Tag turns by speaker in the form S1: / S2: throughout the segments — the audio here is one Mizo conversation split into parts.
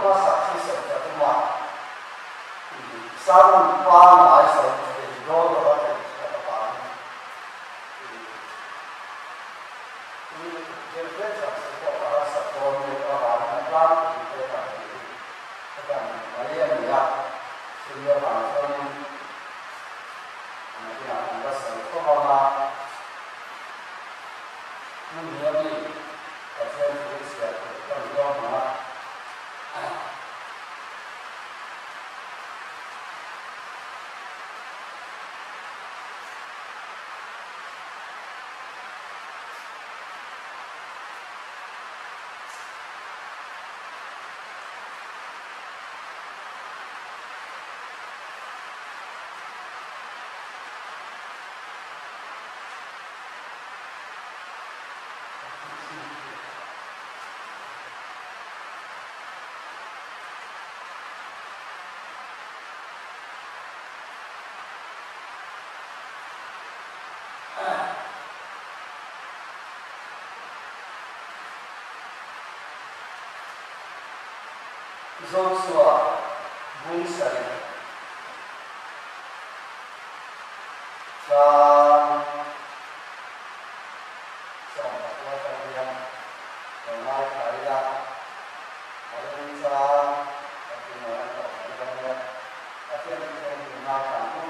S1: hmasak hi sawi ka tum a, sermon pangngai sawi thei dawn lova theih ka ta vangin i thil hlek zan sawi pawh ka harsat dawn mek avangin a tlangpui te kan tih hi ka dan mai a ni a, chumi avang chuanin nakinah kan la sawi fo ang a. Hmun hi a mi Pathian thu chhiar tur ka ni dawn ang a. Joshua bung sarih chang. 18 atang hian lo ngaithla ila, a remchang a tunah an tawh mai dawn nia, Pathian chu chuan min ngaithla ang u.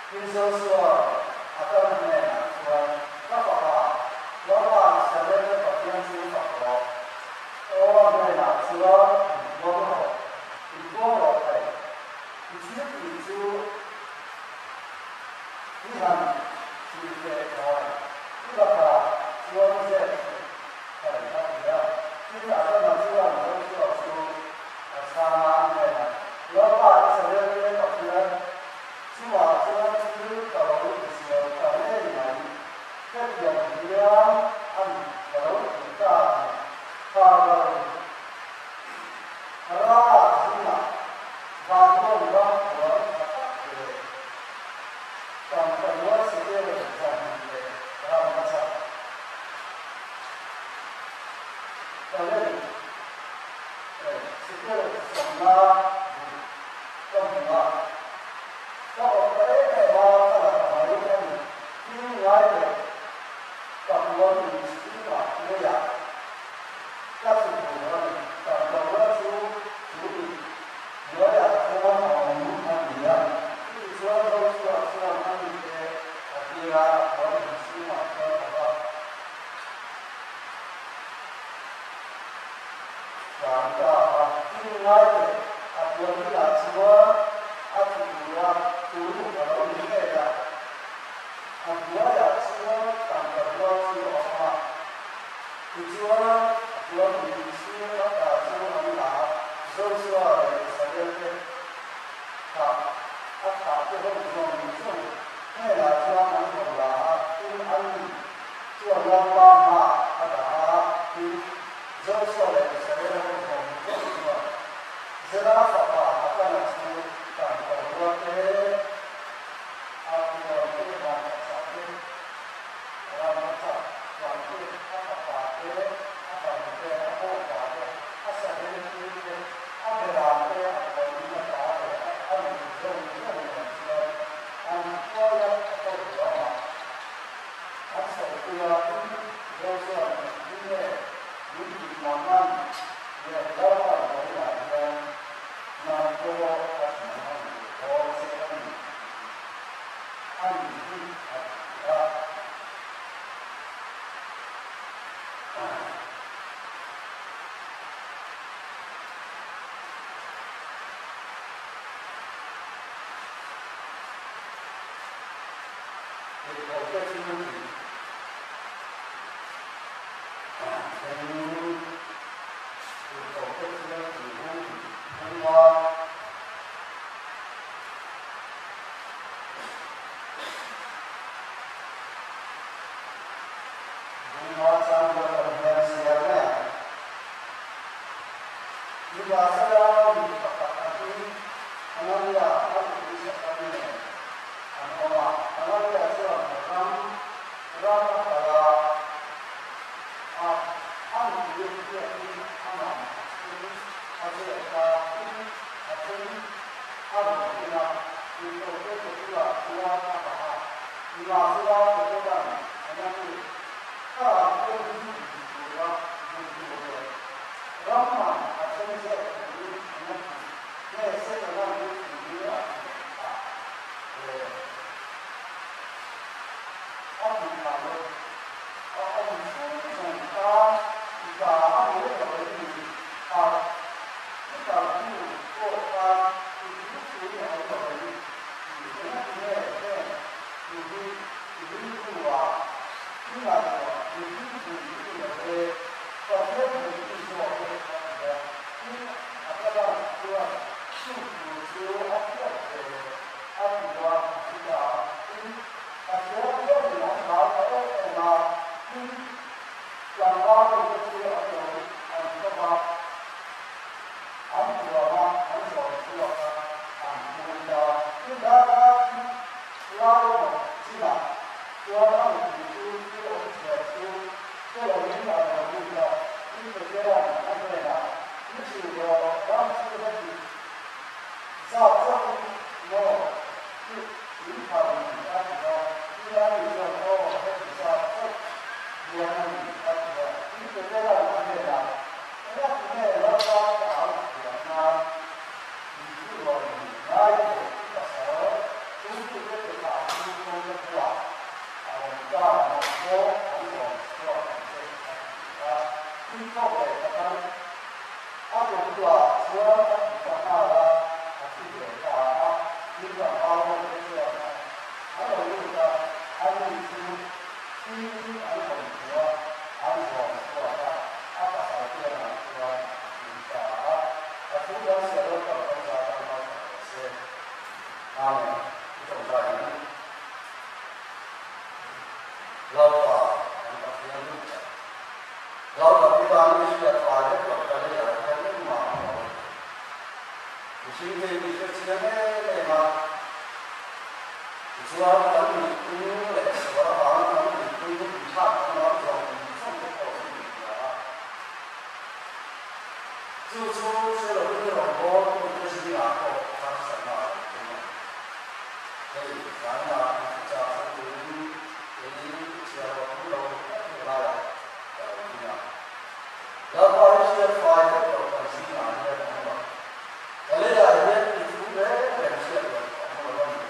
S1: Tin Joshua a kal hnenah chuan, Ka fapa, Lalpa Israelte Pathian chu fak rawh. Aw a hnenah chuan inpuang rawh, inpuang rawh thei. I thil tih chu i han hrilh teh khai, i lakah chuan zep suh khai a ti a. Tin, Adama chuan Joshua chu a chhang a, a hnenah, Lalpa Israelte Pathian, chungah chuan thil ka lo tisual ta ngei mai, hetiang hian a ni ka lo ti ta tih kha lo Ra zingah Babylon ram puan tha tak leh tangka rual sekel 2 ram a chak. Talent eh sekel 50 duh ka hmu a, ka awk ta em em a, ka la ta mai a ni. Thil ngai leh ka puan in chhungah leiah Ka chu tur a ni. Tangka rual chu chu i hnuaiah chuan a awm a ni a. Chutichuan Joshua chuan a mite a tir a, a puan in chhungah chuan a va tlan ta a. Tin ngai leh a puan inah chuan a tlu tur a, turuk a lo ni ngei a. A hnuaiah chuan tangka rual chu a awm a. Tichuan, a puan in chhung ata chu an la a, Joshua leh Israel-te thah a thahte ho zawng zawng hnenah chuan an rawn la a, tin, ani chuan Lalpa hmaah a dah a, tin, Joshua leh Israel ho zawng zawng chuan Zera fapa Akana chu tangka ruate a puan te van taksa te Rama chak chuan te, a fapa te, a fanu te, a bawkpa te, a savel tir te, a beram te, a puan in a ta leh a neih zawng zawng nen chuan an hruai a, a ko duam a. An sawipui a, tin, Joshua nen hi nge min tih mang an leh Lalpa vawiinah hian nang pawh a tih mang duh dawn che a ni tih a ni hi a ti a. Tirhkohte chu tih thleng Tirhkohte chu tih hung hung a. Bunga chang ruat ang hian chhiar mai ang. Nimahsela mi pakhat a hming Anania a nupui Safari nen an awm a, Anania chuan a ram Nimahsela, Petera'n a ni, Thlarau Thianghlim hmu tura hmun chu awm e. Ram man a then zet turin an la ti nge Setana'n min tih hi a ti ta le? A ti ngai lo. A awm chhung zawng khan i ta a ni reng lo em ni? A i kal hnu pawh khan i thu thuin a awm lo em ni? Engati nge heng thu hi i rilru ah i ngaihtuah mihring vun i ni lo e, Pathian vun i ni zawk e a ti a. Tin, a tala chuan chu thu chu a hriat ve leh a tua a thi ta a. Tin, Pathian hianin an hlau ta em em a, tin, tlangval mite chu an lo an tawp a, an tuam a, an zawn chhuak a, an phur ta. Tin, darkar thim lai emaw chinah chuan a nupui chu thil awmchhia chu hre loin a lo lut a, tin, Petera'n a hnenah, Ni hrilh rawh, ram chu heti zat chauhin maw i in phal ni? a ti a. Tin, ani chuan, Aw, heti zat chauh hian a ni, a ti a. Tin, Petera'n a hnenah, Engati nge Lalpa ka au thiam nan i thu rawn ngai teh i pasal chungtute ke thlah chu kawngka bulah a awm ta nang pawh an rawn chhuak ang che a ti a. Tin thawk leh ka kal a tum bulah chuan a ti ta nghal a, a thi ve ta a. Tin tlangval ho te chuan a lo lut a, ani chu thiin an rawn hmu a, an zawn chhuak a, a pasal pianah chuan a hlim ta a. A thu kan siah lo kan kan za tan ngaithla rawh se. Amen. I tawngtai ang. Lalpa kan Pathian lut tak. Lalpa i tan i hriat fai vek loh ka leiah hian engmah a awm lo. Mihring te i hre chiang em em a. Tichuan kan mihring leh sual avanga kan mihring inthlak danglam zawng zawng te pawh chu min hria a. Chu chu hre lovin rawngbâwl tute zingah pawh harsatna a lo thleng a. Hei, zaina i thuchah sawi turin kei chhiar loh thu lo tak hi laiah ka lo ding a. Lalpa hi hriat fai vek loh kan zingah hian a awm a. Ka leiah hian i thu reng reng hriat loh a awm lo a ni.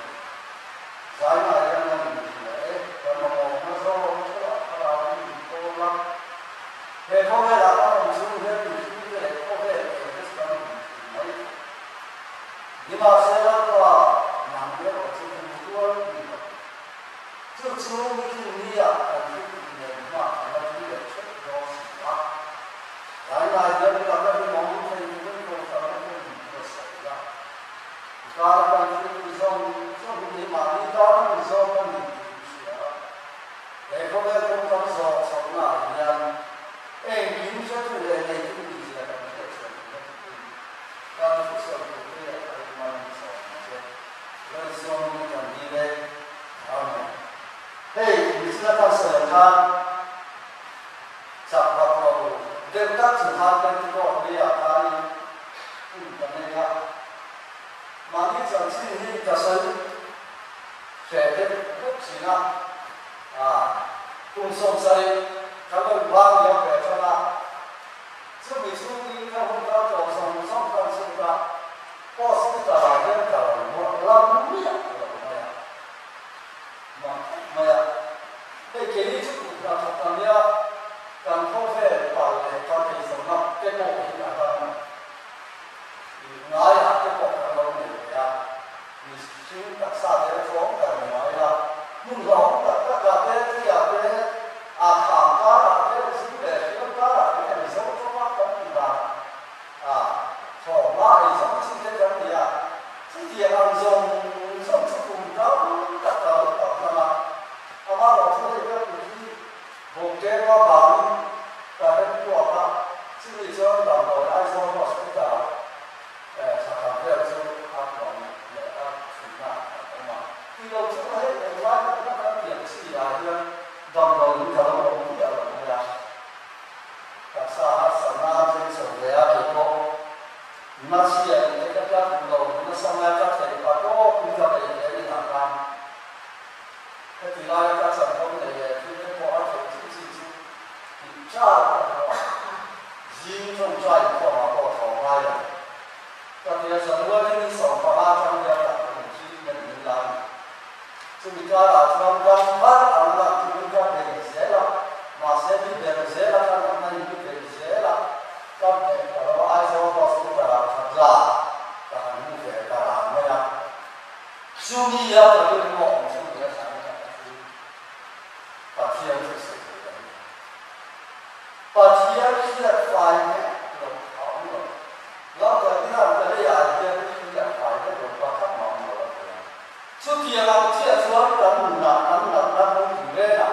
S1: Zaina hian a min hria e, ka mamawhna zawng theuhah thlarau in min pawl a. He khawvelah ka awm chung hian mihringte leh khawvel eng te chu kan hmu thin mai thei. Nimahse Lalpa, nang erawh chu ka hmu rual ni lo. Chu chu nikin nia kan thil tih nen hma kan la ding leh hrep dawn si a. Zainai hian mi laka rinawm thei turin kohhran te min buatsaih la. I kara kan thil tih zawng zawng hi keimahni tana min zawk a ni tih i hria a. He khawvel kawng kan zawh chhohnaah hian engkim hretu leh neitu nihzia kan hriatchhuah duhna tukin kan thusawi turte leh a rinman min sawm ang che. Lalsuam min kan dil e. Amen. Hei, michina khan sawi ang khan chak vak lo deuh tak chung khan Pentecost ni ah khanin hun kan nei a. Mahni chanchin hi ka sawi hreh deuh deuh thin a. Kum 70 kan lo invang liam ve tan a, chumi chhungin ka hun kal tawh zawng zawng kan chhut a, hospital ah hian ka lo mawlh lam miah lo mai a, mak khawp mai a. Hei keini chu kut hna thawk ta nia, kan khawvel pal leh kan eizawnna te pawh hi a dang ngaiah te pawh kan lo nei ve a. Mihring taksa derthawng kar ni mai la, hmun hlauhawm tak takah te, tliah te, a kham karah te, zing leh hriam karah te hian Mizo tawnga kan tih dan a thawhma ei zawng chi te kan ni a, chutiang ang zawng zawng chu kum tam tak ka lo tak hlang a, amaherawh chu hei ka kut hi bawngtengua vangin ka rempuak a, chumi chuan damdawi Aizawl Hospital ah Thla vel chu a tuam leh a chhunna a awm a. Tih lo chu hei englai takna kan pian chi ah hian damdawi in ka lo awm miah lo mai a. Taksa harsatna a tleng chho ve a, kei pawh na chhia tih te ka tla duh lo, nasa ngai ka theih pa tawkin. Heti laia ka chanvo nei leh thil te pawh a theih chin chin chu tih char ka hmu a, zing tawngtai inkhawmah pawh thaw ngai lo. Ka tia January ni 15 atang hian tak kum treatment min la a ni. Chumi karah chuan ram thar an lak turin ka bei zel a, mahse mi ber zel a ka natna in mi bei zel a, ka hneh ta lo a, Aizawl Hospital ah khat la ka han mu ve ta ran mai a. Chumi a ka rilru a awm chu ni a thlan tak a chu Pathian chu sawi thei a ni. Pathian hriat fai vek lo a awm lo. Lalkalbihan ka leiah hian hriat fai vek lo pakhat mah awm lo a ti a. Chutiang ang chiah chuan kan nunah kan natna hmang thin reng a,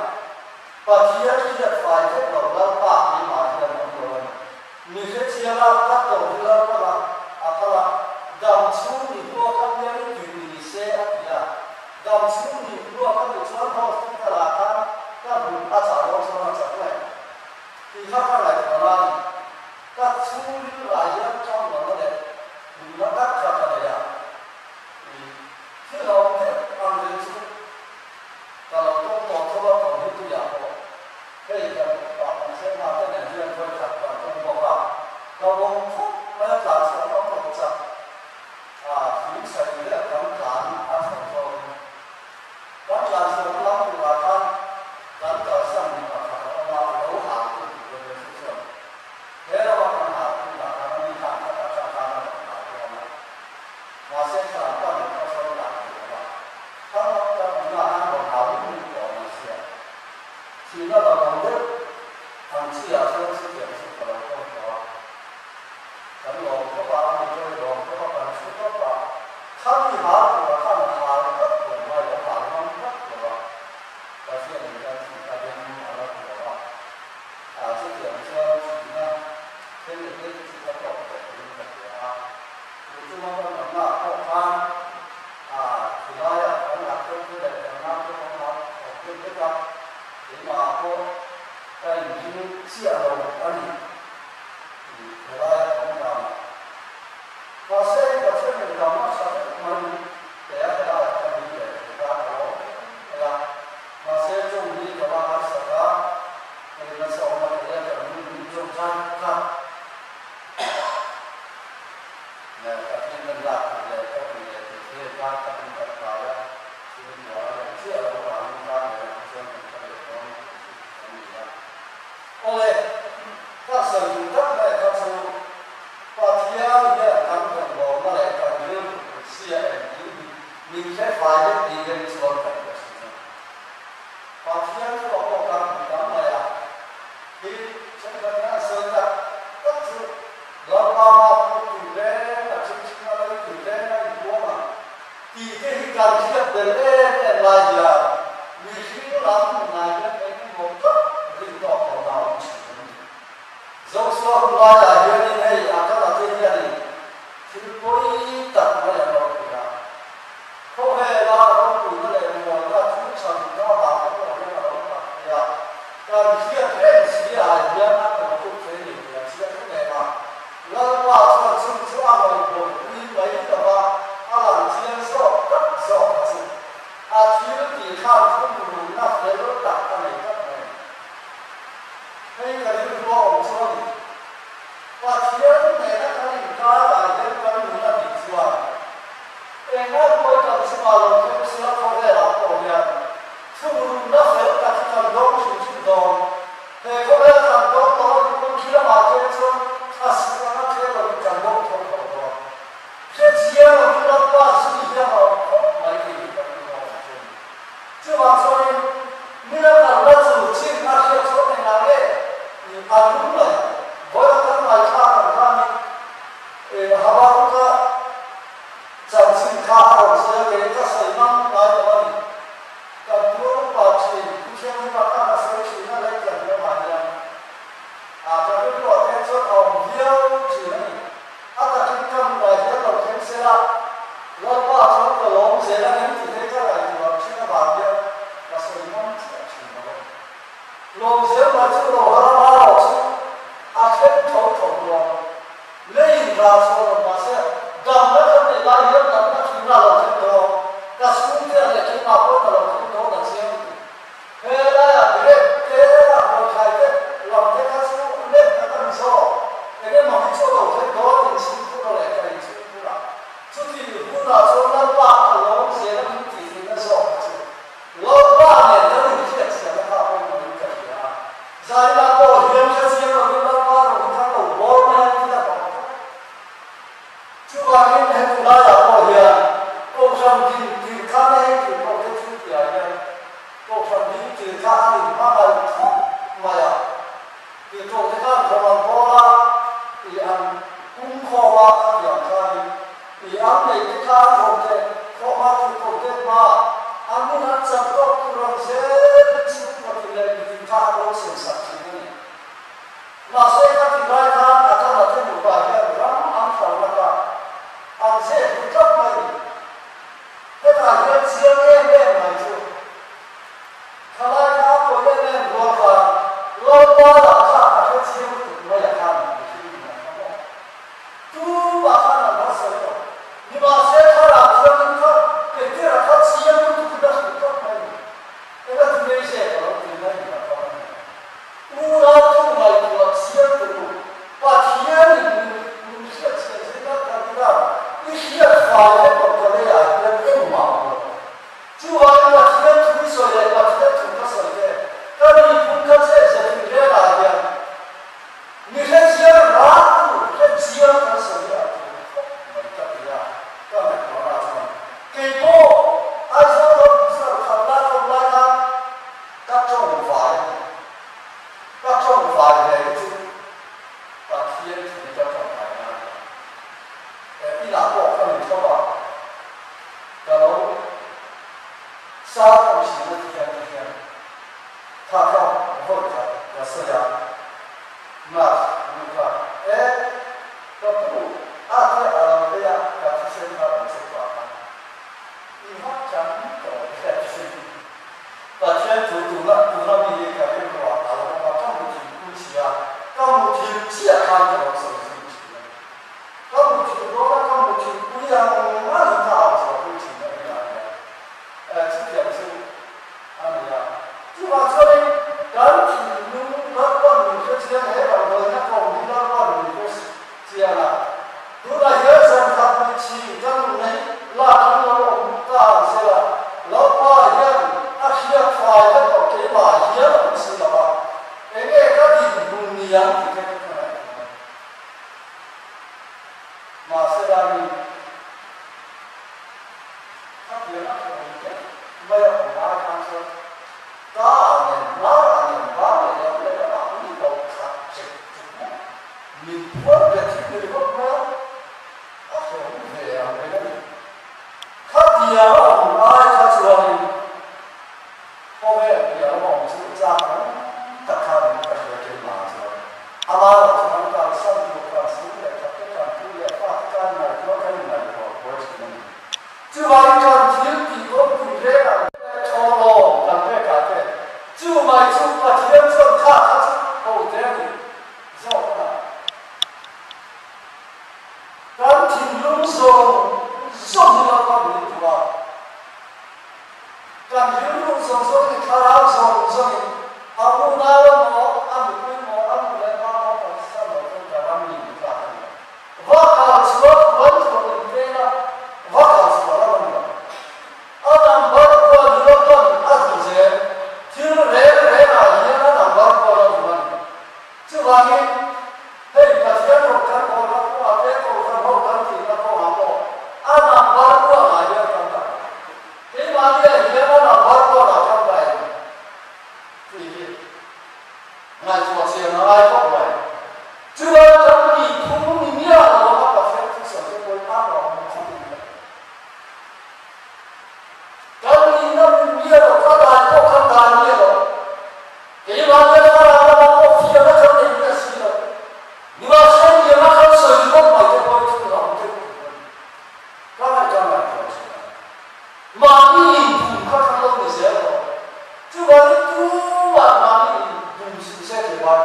S1: Pathian hriat fai vek lo Lalpa keimah hian awm lo a ni. Mi hrechianga ka tawh hi Lalpana a phal a, dam chhung ni hlua ka biangin tui ni ni se a ti a. Dam chhung ni hlua ka tih chuan hospital ah khan ka hmun a chah dawn chuan a chak mai. Tih kha ka ngaihtuah na a ni. Ka chhungril ah hian thamna leh nunna tak kha ka nei a. Thil awm deuh ang reng chu ka lo tawng tawh tho a, tawng hi tuiah pawh hei kan upa kan hre hma te nen hian vawi khat kan tawng bawk a, ka awm khawp mai a tlan chhuah ngam lo chak a, thing sawi vel kan tlan a chho zawkin kan tlan chhuahna lam turah khan kan kalsan mi pakhat a awm a, a lo hal tu tih ve ve chu chuan he rama kan hal tunah khan a mi khan khat atang khan a rawn hal dawn a. Mahse thlan pa nen kha chuan dan a ni lo a, thal ka hmuhna ah hian rawn hau in min tawh mai sia. Thihna lam ang deuh ang chi ah chuan chutiang chu ka lo tawng tawh a. Kan lawm khawp a, a mi pawh i lawm khawp a, kan thu tawp a. Khami hal tur ah khan a hal tlat lo mai, a hal ngam tlat lo a. Pathian in kan thih kha beng a la ti lo a. Ah chutiang chuan thihna thil leh thil chu ka tawk tawh niin ka hria a. Chu chunga kan awmna ah pawh khan khilaiah kan doctor te leh kan nau te pawh khan awm deuh vek a, keimah ah pawh ka inring chiah lo a ni tih khilaiah ka awm dan ah. Mahse hei Pathian in dam a tha vek mai te a helaiah ka min leh thei ta ka lo awm mai a, mahse chung hi ka la harsat a, hei nasa awm a thei a kan min tawngtai bawk a. Leh ka treatment lak tur leh ka tih leh tih te khan ka tum tak kai a, chhungkua a rem chiah lo avangin kar leh ah chuan kan kal leh dawn tih chu kan ni a. Awle, ka sawi duh tak mai kha chu Pathian hian kan rawngbawlna leh kan rilru kut sia engkim hi min hre fai vek tih rem chuan kan hre thin a. Pathian chu a pawh kan hmu tam mai a, tin thenkhat hian a sawi tak tak chu Lalpa hma pawh tui reng a chhung a lei tui reng a inhuam a tih te hi kan hriat bel em em lai hian mihring lam nunah hian eng emaw tak rin tawk lohna a awm thin a ni. Joshua hun laiah hianin hei a kal a te hianin thil pawi tak mai an lo ti a. Khawvela ropuina leh mualna thil tha duhna avang te pawh hian a lo tak thei a. Kan hriat reng si ah hian a kan tluk thei ni tih an chiang em em a. Lalpa chuan chung chu a ngaihbawlpui mai lo va, a lang chiang zawk tak zawk a chu. A thil tih khan thungrulna fel tak a nei tlat mai. Hei ka rilru a awm chu a ni. Pathian nena kan inkarah hian kan nun a nih chuan eng ang pawi kan chungah lo thleng sela khawvelah pawh hian thungrulna fel tak hi kan dawng hrim hrim dawn. He khawvel kan dawng lo a nih pawn khi lamah khian chuan thlasik anga khel loin kan dawng tho tho dawn. Hrechiang loin Lalpa zui hian a awm khawp mai tih hi kan rilru a awm chu a ni. Chuvang chuanin mila kalna chu chin a hriat chuan engah nge a lung mai? Vawiin kan ngaithla kan khanin Habakuka chanchin kha a rawn sawi a, kei ka sawi ngam ngai lo a ni. Kan puar upa thin, Pu Thianghlimah khan a sawi thin a, lei kan ramah hian a ka rilruah te chuan a awm viau thin a ni. A takin ka nunah hian lo thleng sela, Lalpa chuan ka lawm zel a ngem tih te ka ngaihtuah thin avang hian ka sawi ngam chiah thin lo a ni. Lawm zel mai chu lo har a rawh chu a thleng tho tho dawn. Leiin rah chhuah lo mahse damna kan neih lai hian damna thin a lo thleng dawn. Ka chhungte leh keimah pawh ka lo thleng dawn a chiang lutuk. tir kha an inhmangaih khawp mai a. Tirhkohte khan rawng an bawl a, i an pung khawm a, khatiang khanin i an neihte kha an rawn teh khawm a, tirhkohte hmaah an hun an chan tawk tur ang zelin chhungkaw tin leh mitin kha an lo sensak thin a ni. Mahse, khati lai khan Adama te nupa hian ram an hralh laka an zeh duh tlat mai ni. Hetah hian chiang em em mai chu thalai kha a pawi em em rual khan Lalpa lah kha a hre chiang lutuk mai a khan mihring in a hre maw? Tumah khan an va sawi lo. Nimahse thlarau thianghlim kha Petera kha chiang lutuk in a hrilh tlat mai ni. Eng a ti ngei zek a lo ti mai ni a kha mai ni. Unau chu ngaihtuah chiang teh u, Pathian in min hriat chhiah zir tak tak ila, i hriat fai vek lo ka leiah hian engmah awm lo. Chuvangin Pathian thu i sawi leh Pathian thu ka sawi te, ka nihphung ka chet zatin relah hian mi hre chiang rat tu hre chiang kan sawi hi a tul khawp mai ka ti a, ka ngaihtuahna chuan keipawh Aizawl ram sar khat lai awm lai khan Ka tawngvai a ni. Ka tawngvai ve hi chu Pathian thu hi ka tawngvai na a ni a. Inah pawh ka min thlawp a, ka lo sar awm thin a ti hian ti hian kha kha vawi khat ka sawi a, nurse nu kha e ka pu a te a lo phei a ka thisen kha rawn check pah khan i va chan tawh ve a ti. Pathian chu tuna tuna mi hi ka rilruah a lo awm a, ka muthilh pui si a, ka muthilh chiah khan ka lo sawi zui thin a ni. Ka muthilh dawn a, ka muthilh pui ang ang in ka au chhuah pui thin a inah hian. Eh, chutiang chu a ni a. Chuvang chuanin kan thinlung Lalpan min hre chiang he damdawiina ka awm hi Lalpan min hre chiang a. Tunah hian zan khat ni chhin ka nun hi lak in lo awm ta ang sela, Lalpa hian a hriat fai vek lo keimah hian a awm si lo a, enge ka dinhmun ni ang tih te ka ngaihtuah a ni. Mahse laiin khatiang a tha awm vek mai a awm lai khan chuan ka nen hnar a nen bang leh lam leh lamah ni lo khat chek chuk mai. Min phuar ve thil ni ringawt mai a, a hlawm ve ang reng a ni. Khatiang a awm lai kha chuanin khawvel piah lama awm chu chak ang tak khan in ka hria keimah chuan amah erawh chu kan kalsan tur kan sum leh khat te kan tu leh fa te kan ngaihtuah kan inngaihtuah buai thin a ni. Chuvangin kan thil tih kawng tih reng ang leh thawhlawm kan pekah te chu mai chu Pathian chuan kha kha chu ho te a ni. Zawk a. Kan thinlung zawng zawng hi Lalpa min duh a. Kan rilru zawng zawngin thlarau zawng zawngin a unau emaw, a nupui emaw, a nu leh pa emaw kan san loh chuan ka ram mi ni tlak a ni lo. Va kal chhuak puan thuah in peng a, va kal chhuah ram a ni lo. A number kual hi Lalpan a duh zel. Thil reng rengah hian a number kual a duh a ni. Chuvangin, hei Pathian rawh kan awrna kawngah te, Kohhran ho kan tihna kawngah pawh a number kualah hian kan dah a. Keimahniah hian a number kualah kan dah em tih hi ngaihtuah chian a ngai khawp mai. Chuan kan nihphung ni miah lo anga Pathian thusawi te pawhin a rawh awm khawp in ka hria. Kan nihna ni miah lo, ka dai pawh kan dai miah lo. Keimah hian thlarau lamah pawh fiahna kan nei miah si lo. Nimahse fiahna kan sawi ringawt mai te pawhin thil ram deuh tur a ni. Ka ngaihtuah ngaihtuah thin a. Mahni inbum kha kan lo ni zel tawh. Chuvangin tumah mahni inbum suh se keimah.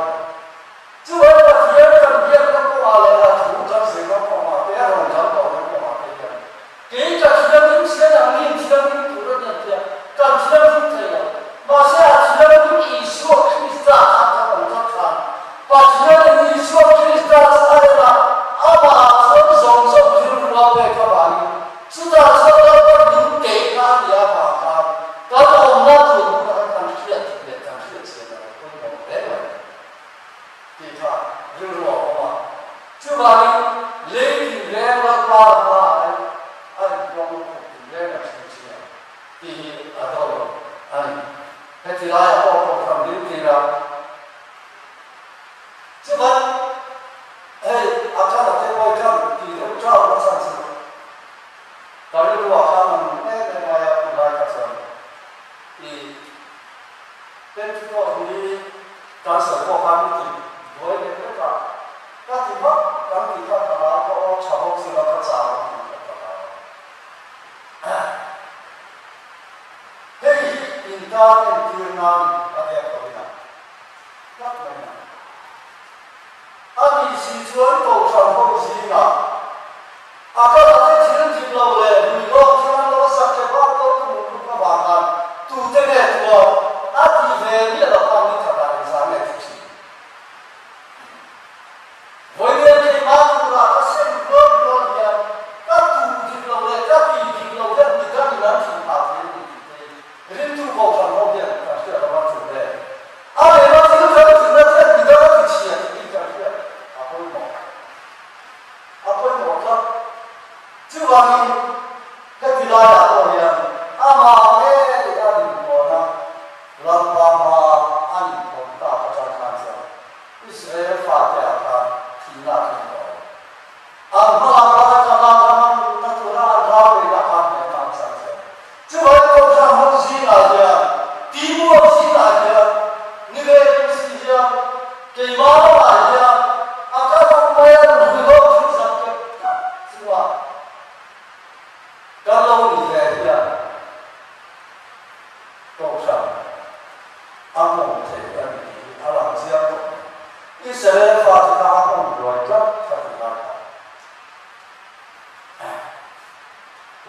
S1: laiah pawh kohhran ding tir a. Chuan hei a kal a te pawi kal tih deuh ṭau na chhan chu ka rilru ah khan a nung em em mai a tunlai kha chuan i Pentecost ni kan sawi pawh khan i ti buai lek lek a, ka ti vak kan ti kha ka hlau ka aw ṭha bawk si lo ka chau ang tih kha ka hlau. Hei hi intan entir nan a biak lo ina tlat mai na. A nih si chuan kohhran ho zingah a kal a te thil dik lo leh hui lawk thil an lo sak che bak lo ka hmuh tluk avang khan tute nge tuar a ti ve miah lo khan ni khatah engzah nge thi thin. Vawiin keimah turah ka sem rual rual hian ka tuh dik lo leh ka ti dik lo hian midang in an thih phah thei a ni tih te hi ringtu kohhran ho hian kan hriat a va tul em. A lehla thil kan tihna hian midang a ti chhia tih hi kan hriat a pawimawh. A pawimawh tlat. Chuvangin heti laiah pawh hian amah ngei a inpuan a, Lalpa hmaa a inpawm tak atang khan chuan Israel fate ah khan thihna a thleng tawh lo. An hmalam rama Kanaan rama luhna tura an rau beihna khan hnehna an chang zel. Chuvai Kohhran ho zingah hian, Timuak zingah hian, ni ve tum si hian, keimah lamah hian a kal ang mai a nui lo thil zak kep tlat chunga kan lo ni ve hian Kohhran a hmawm thei a ni tih hi a lang chiang khawp mai. Israel fate kha a hmawm buai tlat kha ti lai kha.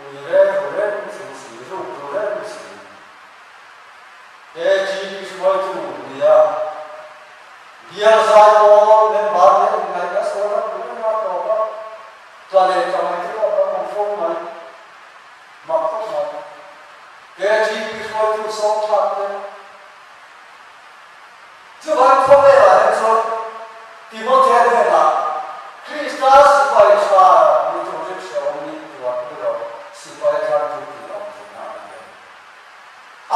S1: Ui reng ru reng chung si, ruk ru reng si. KGB hruaitu nia bial zai pawl member te inngaihna sawi ram ru reng a tawp a, tla leh tla mai te pawh kan awm fo mai. Mak khawp mai. KGB hruaitu sawm thlak te. Chuvang khawvelah hian chuan Timothea hnenah Krista sipai tha ni turin hrehawm ni tuar pui lo sipai thar chu tih awm theihna a ni em?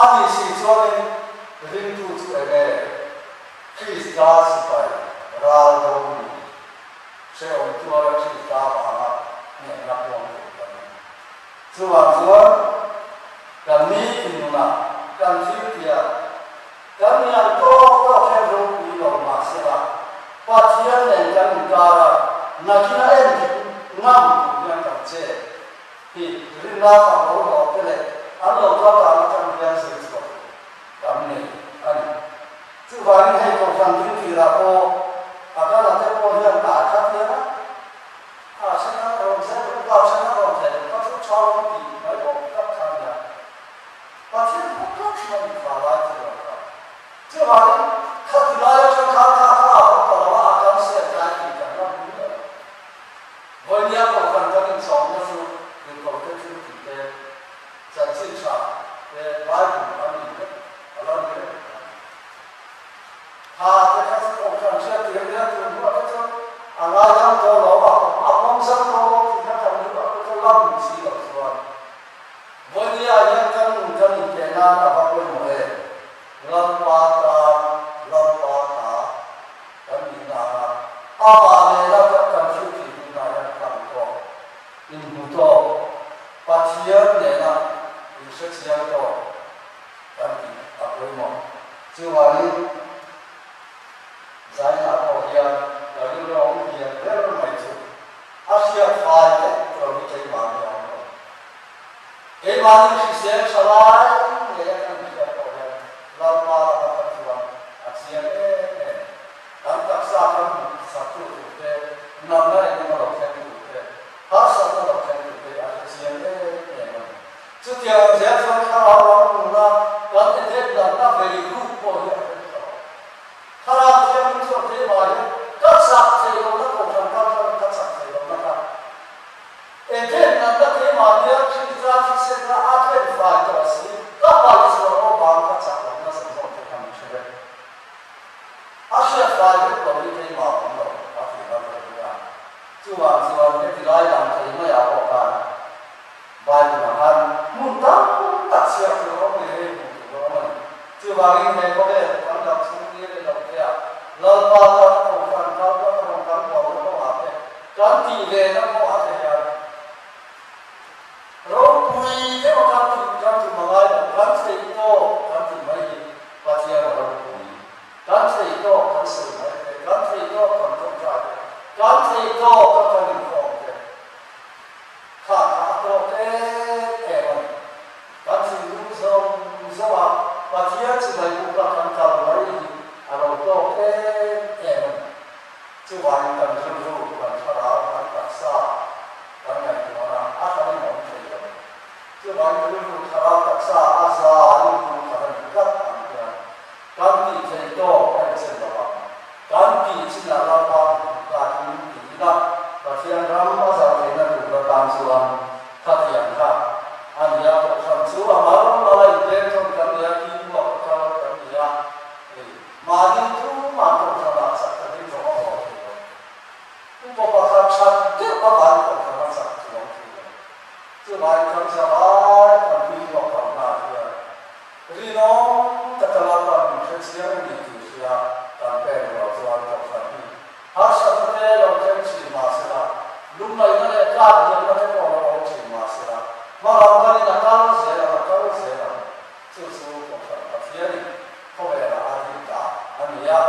S1: A nih si chuanin ringtu chu eng nge Krista sipai ral do ni hrehawm tuara Krista vanga hnehna puang tur kan ni. Chuvang chuan kan nitin nunah kan thil tia kan lian tawk tawk hian ropui lo mah sela, Pathian nen kan inkar a, nakin a endik ngam tur hian kan che hi rinna fak lo hlawh te leh an lo tuar dan atang hian zir chhuah tur kan nei a ni. Chuvangin hei kohhran dingtirah pawh a kala te pawh hian a khat hian a. A then a rawn zel ruk a, then a rawn hleh ruk a, chu tha rawng tih mai awm tak kha a nia. Pathian hmu tlat mai in kha lai thei lo kha. Chuvangin khati lai atang khan kha kha a haw ta lo a, a kan siam kai tih kan la hmu miah lo. Vawinia kohhran kan inchawmna chu rinkote thil tih te, chanchin tha te, Bible a ni vek, a la ni reng a ni. Tha te kha chu kohhran hriat tir nia tun hnuah te chuan a ngaidam tawh lo a, a pawm zan tawh lo tih kha kan duh a, chu chu la hmu si lo chuan Vawinia hian kan nun kan inpeh nan a va pawimawh em? Lalpa tan, Lalpa ta kan nihna anga amah nena kan thil tih hunah hian kan tawk, inhmu tawk, Pathian nena inhrechiang tawk kan tih a pawimawh. Chuvangin Zaina pawh hian ka rilru a awm lian ber mai chu a hriat fai vek lo hi keimahni a awm lo. Keimahni hrisel tha lai ngei a kan hriat pawh hian Lalpa lama kha chuan a chiang em em. Kan taksa kan hmuh sak tu tur te, natna eng emaw lo thleng tur te, harsatna lo thleng tur te a hre chiang em em a ni. Chutiang ang zel chuan thlarau lam nuna kan Eden natna vei ruk pawh hi a rem tawh. Thlarau Thianghlim chuan keimah hian ka chak thei lohna kohhran kal chuan ka chak thei lohna kha Eden natna keimah nia Krista thisenna a tlen fai tawh si, ka paih chhuah rawh vang ka chak lohna zawng zawng te kha min hre vek. A hriat fai vek lo hi keimah a awm lo a ti ram reng reng a. Chuvang chuan heti lai dang thei maiah pawh khan Bible-ah khan hmun tam tak chhiar tur a awm ngei ngei hmuh tur a awm a ni. Chuvangin he khawvel. Khawvel kan dam chhung ni rei lo te ah Lalpa tan Kohhran kal kan rawn kan bualna kawngah te kan tih ve na kawngah te hian ropui deuh a kan tih kan tum a ngai lo, kan theih tawk kan tih mai hi Pathian a ropui. Kan theih tawk kan sawi mai te, kan theih tawk kan tawngtai te, kan theih tawk a kan inkhawm te kha kha a tawk em em a ni. Kan thinlung zawng zawng a Pathian chibai buk a kan kal mai hi a lo tawk em em a ni. Chuvangin kan rilru, kan thlarau, kan taksa kan ngaihtuahna a hran in a awm thei lo. Chuvangin rilru, thlarau, taksa a za in buk khat a ni tlat ang hian Kan tih theih tawk a inchen lo ang. Kan tih chinah Lalpa hmuh takin ti ila, Pathian ram a zau theihna tur atan chuan khatiang kha a ni a, kohhran chu a mal mal a inpeng tawn kan ni a, teamwork a kal kan ni a, hei mahni tumah kohhranah chak takin rawng a haw thei lo. Upa pakhat that deuh avangin kohhran a chak chuang thei lo. Chuvangin kan zalai kan teamwork kalna hian Rinawm taka Lalpan min hre chiang a ni tih hria kan pek rual chuan kohhran hi harsatna te lo thleng thin mah sela, lungngaihna leh tlakdiamna te pawh lo awm thin mah sela, hmalam panin a kal zel ang, a kal zel ang. Chu chu kohhran Pathianin khawvelah a rin ta a ni a.